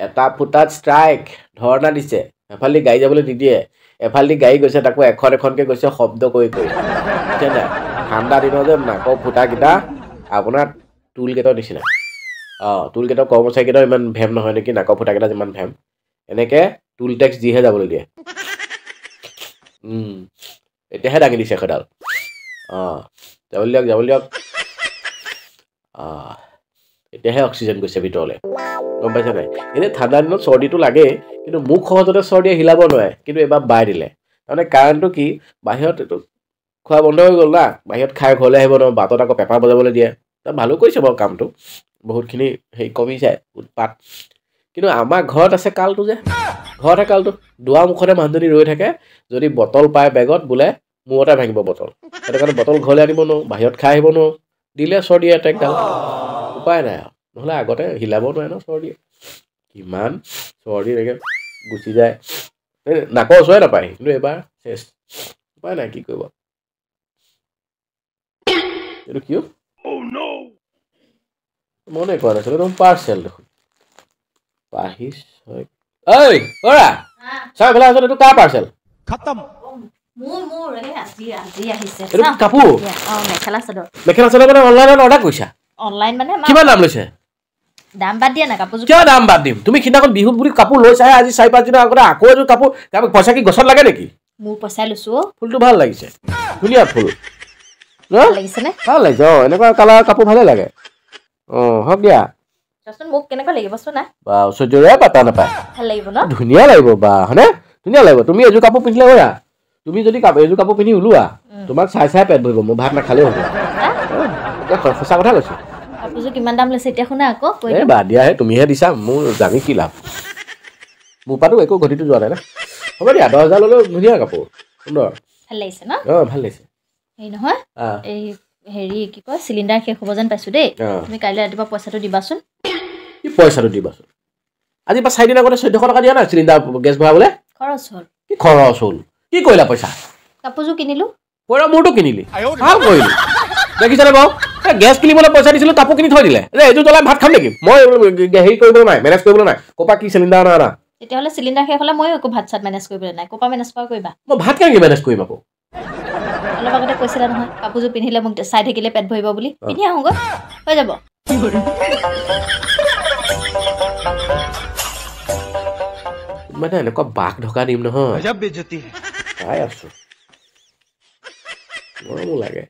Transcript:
এটা ফুটাত ষ্ট্ৰাইক, ধৰ্ণা দিছে। এফালেদি গাড়ী যাবলৈ নিদিয়ে, এফালেদি গাড়ী গৈছে তাকো এখন এখনকৈ গৈছে শব্দ কৰি কৰি, বুজিছে নাই? ঠাণ্ডা দিনত যে নাকৰ ফুটাকেইটা আপোনাৰ টোল গেটৰ নিচিনা। অঁ, টোল গেটৰ কৰ্মচাৰীকেইটাও ইমান ভেম নহয় নেকি, নাকৰ ফুটাকেইটা যিমান ভেম, এনেকৈ টোল টেক্স দিহে যাবলৈ দিয়ে। এতিয়াহে দাঙি দিছে সেইডাল। অঁ, যাবলৈ দিয়ক, যাবলৈ দিয়ক। অঁ, এতিয়াহে অক্সিজেন গৈছে ভিতৰলৈ, গম পাইছে নাই? এনেই ঠাণ্ডা দিনত চৰ্দিটো লাগেই, কিন্তু মোক সহজতে চৰ্দিয়ে হিলাব নোৱাৰে, কিন্তু এইবাৰ বাই দিলে। তাৰমানে কাৰণটো কি, বাহিৰত এইটো খোৱা বন্ধ হৈ গ'ল না, বাহিৰত খাই ঘৰলৈ আহিব নোৱাৰোঁ, বাটত আকৌ পেপাৰ বজাবলৈ দিয়ে। তাত ভালো কৰিছে বাৰু কামটো, বহুতখিনি হেৰি কমি যায় উৎপাত। কিন্তু আমাৰ ঘৰত আছে কালটো যে, ঘৰতে কালটো, দুৱাৰ মুখতে মানুহজনী ৰৈ থাকে, যদি বটল পায় বেগত বোলে মূৰতে ভাঙিব বটল। সেইটো কাৰণে বটল ঘৰলৈ আনিব নোৱাৰোঁ, বাহিৰত খাই আহিব নোৱাৰোঁ, দিলে চৰ্দি এটেকডাল, উপায় নাই আৰু। নহ'লে আগতে হিলাব নোৱাৰে ন চৰ্দিয়ে, কিমান চৰ্দি এনেকৈ গুচি যায়, এই নাকৰ ওচৰে নাপায়। কিন্তু এইবাৰ চেচ, উপায় নাই, কি কৰিব। এইটো কিয় মনে কোৱা নাছিলোঁ, একদম পাৰ্চেল দেখোন। পাহি ঐ কৰা চাই পেলাই আচলতে এইটো কাৰ পাৰ্চেল? এইটো কাপোৰ মেখেলা চাদৰ। মেখেলা চাদৰ মানে অনলাইনত অৰ্ডাৰ কৰিছা? অনলাইন মানে কিমান দাম লৈছে? দাম বাদ দিয়া না কাপোৰযোৰ। কিয় দাম বাদ দিম? তুমি সিদিনাখন বিহুত বুলি কাপোৰ লৈছাহে, আজি 4-5 দিনৰ আগতে আকৌ এযোৰ কাপোৰ। পইচা কি গছত লাগে নেকি? মোৰ পইচাই লৈছো। ফুলটো ভাল লাগিছে, ধুনীয়া ফুল লাগিছে নে? ভাল লাগিছে। অঁ, এনেকুৱা কালাৰ কাপোৰ ভালে লাগে। অঁ, হওক দিয়া। মোক কেনেকুৱা লাগিব চোন না? বা ঐশ্বৰ্যৰে পাতা নাপায়। ভাল লাগিব ন? ধুনীয়া লাগিব বা, হয়নে? ধুনীয়া লাগিব। তুমি এযোৰ কাপোৰ পিন্ধিলে কৰা, তুমি যদি এযোৰ কাপোৰ পিন্ধি ওলোৱা, তোমাক চাই চাই পেট ভৰিব, মোৰ ভাত নাখালেও হ'ব। সঁচা কথা কৈছোঁ। কাপোৰযোৰ কিমান দাম লৈছে এতিয়া শুনা আকৌ। এই বাদ দিয়াহে, তুমিহে দিছা, মোৰ জানি কি লাভ? মোৰ পৰাতো একো ঘটিটো যোৱা নাই না। হ'ব দিয়া, 10,000 ল'লেও ধুনীয়া কাপোৰ, সুন্দৰ। ভাল লাগিছে ন? অঁ, ভাল লাগিছে। হেৰি নহয়, এই হেৰি কি কয়, চিলিণ্ডাৰ শেষ হ'ব যেন পাইছোঁ দেই। তুমি কাইলৈ ৰাতিপুৱা পইচাটো দিবাচোন। কি পইচাটো দিবাচোন? আজি পৰা 4 দিন আগতে 1400 টকা দিয়া নাই চিলিণ্ডাৰ গেছ ভৰাবলৈ? খৰচ হ'ল। কি খৰচ হ'ল? কি কৰিলা পইচা? কাপোৰযোৰ কিনিলোঁ। পইৰা মোৰটো কিনিলি, ভাল কৰিলি। দেখিছানে বাৰু, এই গেছ কিনিবলৈ পইচা দিছিলোঁ, কাপোৰ কিনি থৈ দিলে। এইটো জ্বলাই ভাত খাম নেকি মই? হেৰি কৰিবলৈ নাই, মেনেজ কৰিবলৈ নাই। ক'পা কি চিলিণ্ডাৰ অনা আনা? তেতিয়াহ'লে চিলিণ্ডাৰ শেষ হ'লে ময়ো একো ভাত চাত মেনেজ কৰিবলৈ নাই। ক'পা মেনেজ কৰিবা? মই ভাত কেনেকৈ মেনেজ কৰিম আকৌ? অলপ আগতে কৈছিলা নহয় কাপোৰযোৰ পিন্ধিলে মোক চাই থাকিলে পেট ভৰিব বুলি। পিন্ধি আহোঁগৈ, হৈ যাব। মানে এনেকুৱা বাঘ ঢকা দিম নহয়, চাই আছো, গৰমো লাগে।